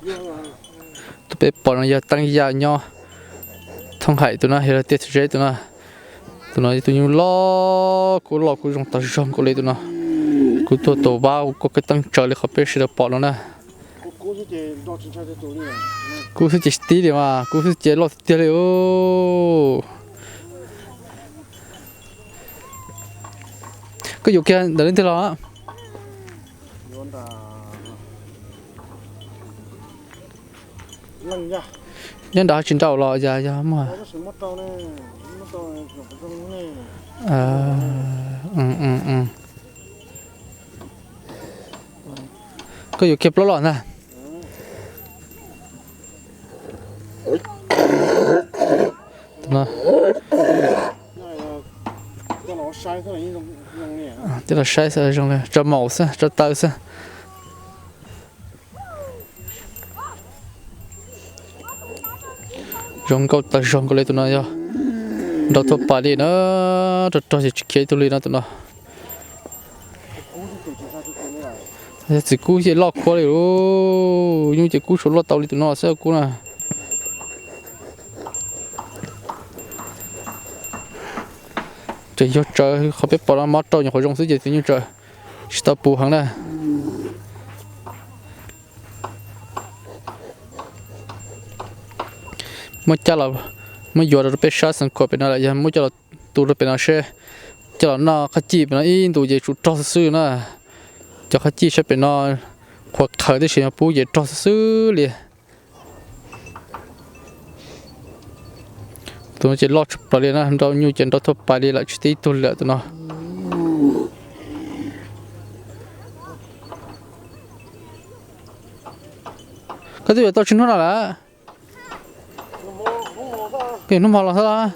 Tus peb pom no yog Teeb Yaj nyob Thoob Haim tus no, yog tiaj txiv zeb tus no. Tus no yog tus nyuj loj kuj loj kuj zoo tag zog nkaus li tus no. Kuj tuaj tus vab kuj koj teeb tsaws li qhov peb sawv daws pom no na. Kub xwb ces tib li mas, kub xwb ces loj tiag tiag li. Koj yuav kiag ntawm leej twg los? Nyob nrad tsis nraum los yog yog muaj. Koj yuav kiag plaub los ntag. Coj los saib xwb, zoo li tso maum xwb, tso taw xwb. Zoo nkauj tag zog nkaus li tus no yog nrau thuaj pais li na, rog rog ces tsis khiav ib tug li no tus no. Yog txiv kub ces loj khuav li lauj, nyuj ces kub suav loj tau li tus no xwb kub na. Ces yog tsawv qhov peb pom no mob rau nyuam qhuav zoo xwb ces tus nyuj tsawv tsis tau puv heev na. Muab cab los, muab yuav rau peb sab xeev khuam pem no lawm, yog muab coj los tu rau pem no seb, coj los noj qhab cij pem no ib ntus ces tsum rog xwb xwb na. Cov qhab cij sab pem no qhuav qhawv tib si mas pub ces rog xwb xwb li. Tus no ces loj tshaj plaws li na, nrau nyuj ces nrau thuaj pais li lawm tsis tib tug li lawm tus no. Koj twb yuav tau tsis hnub no lawm? Koj yuav hnub hmo los xwb los?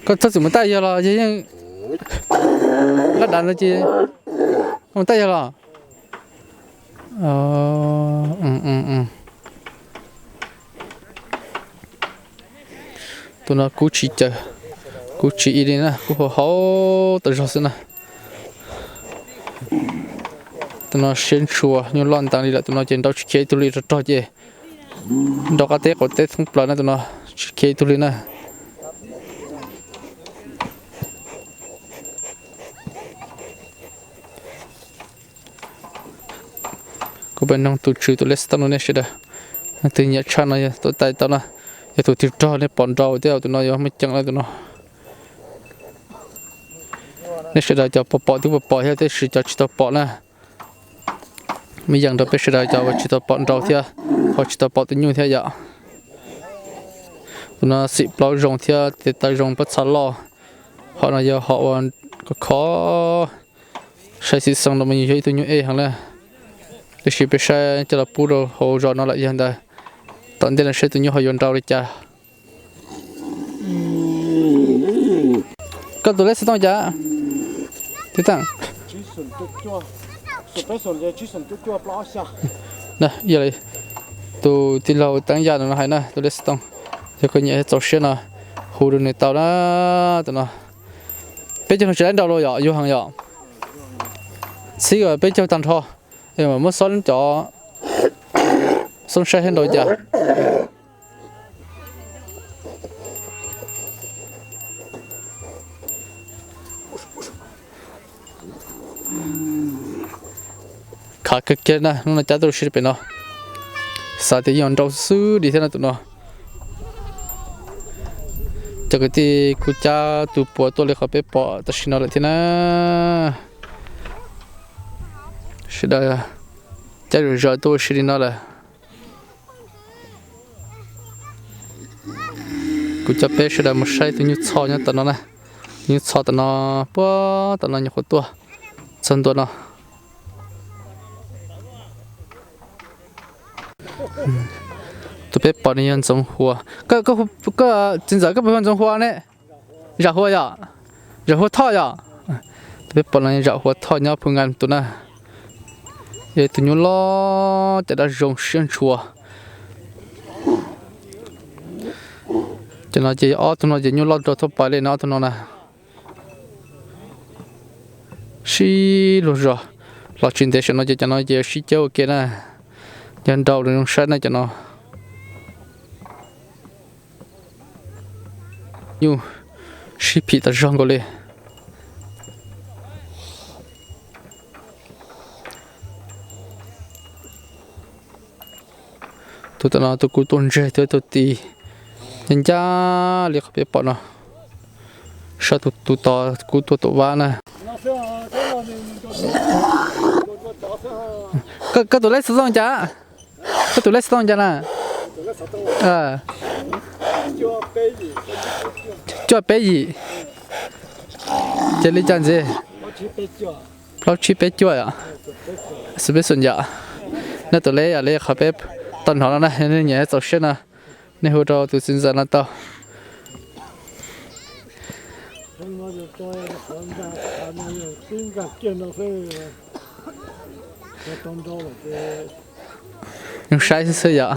Koj txhob txwm mus taj yawg los yog yeej laj dav ntawd ces koj mus taj yawg los? Tus no kub tsis caws, kub tsis ib li na, kub hau hau tas zog xwb na. Tus no siab ntshua, nyuj loj nteev li lawm, tus no ces nrau tsis khiav ib tug li, rog rog ces nrau qab teb qaum teb thoob plaws na, tus no tsis khiav ib tug li na. Kuv pab noog tus tswv tus lej xov tooj no nej sawv daws, leej twg nyiam tshaj no yog tuaj tais tau na, yog tus twg rog nej pom nrau thiab tus no yuav muaj ceem na tus no. Nej sawv daws cov pom pom twb pom pom thiab, tab sis cov tsis tau pom na, me yeej rau peb sawv daws cov uas tsis tau pom nrau thiab, ho tsis tau pom tus nyuj thiab yom. Tus no xim plaub zoo thiab tes taw zoo pob txha loj, hom no yog hom uas khov khov, saib xim xoo no mas yog ib tug nyuj ej heev na, tab sis peb saib coj los pub rau hauv zos no lawm yog ntawd, tom ntej no saib tus nyuj ho yuav nrau li cas. Koj tus lej xov tooj cas? Tib teej. Yog li tus tij laug Teeb Yaj no hais na, tus lej xov tooj, yog koj nyiam txaus siab no hu rau nws tau na. Tus no peb caug no tsis laib nrau los yom, yuag heev yom. Txhib peb caug tag nrho, muab xob cov xob saib thiab nrau cas. Khav kawg kiag na, hnub no cab tuaj si pem no, xav tias yeej nrau xwb li thiab no tus no. Cov kwv tij kuj cab tus puav tuaj li qhov peb pom tam sim no lawm thiab na. Sawv daws cab zom zaws tuaj si li no lawm. Kuv coj peb sawv daws mus saib tus nyuj txho nyob tom no na. Tus nyuj txho tom no, puag tom no nyuam qhuav tuaj txog ntua no. Tus peb pom no yog Ntxoov Huas. Koj, txiv ntxawm, koj puas yog Ntxoov Huas ne? Zam Huas yom? Zam Huas Thoj yom? Tus peb pom no yog Zam Huas Thoj nyob Phu Nkas tus na. Yog tus nyuj loj cas dab zoo siab ntshua. Cov no ces ob tug no ces nyuj loj nrau thuaj pais li no ob tug no na. Sib luag zog los tsis ntev saum no ces cov no ces yuav sib cawb ua ke na. Yog nrau los zoo saib na cov no. Nyuj sib phim tas zog nkaus li. Tus tom no tus kub tuaj ntseg, tus tus ti ncaj ncaj li qhov peb pom no. Saib tus tus tod kub tuaj tom vab na. Koj tus lej xov tooj cas? Koj tus lej xov tooj cas na? Cuaj peb yim. Ces li cas ntxiv? Plaub tsib peb cuaj yom. Xus peb xus yom. Nej tus lej yom, li qhov peb tau hnov no na, nej nyiam txaus siab no, nej hu rau tus txiv ntxawm no tau. Zoo saib xwb xwb yom.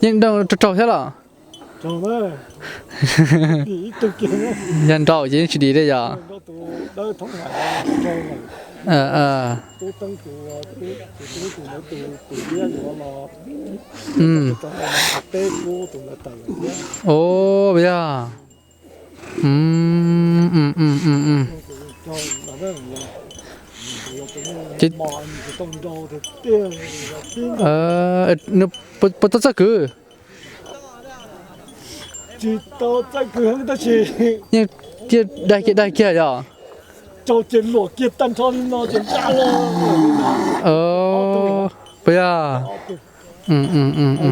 Yeej raug raug thiab los? Yog nrau ces yeej tsis dim li yom. Ua yog. Puas tau txawj kwv? Tsis tau txawj kwv tab sis yeej daig kiag daig kiag yom. Rau ces luam kiag tag nrho li no ces ncaj los. Puas yog?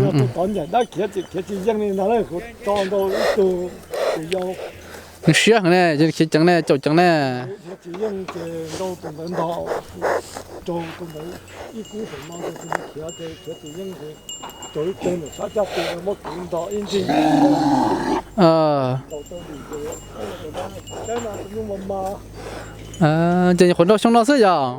Yog tus tod ncaim dab khiav ces khiav tsis yeej li ntag, kuv tso nrau ib tug tus yau. Nws siab heev ne, ces khiav ceev ne, caum ceev ne. Khiav tsis yeej ces nrau tus ntawd ntog, rau tus ntawd ib kub saum no ces khiav ces khiav tsis yeej ces rau ib teg ntawm sab caj tus muab kuv ntog ib ntsis. Ces nyuam qhuav nrau xyoo no xwb yom.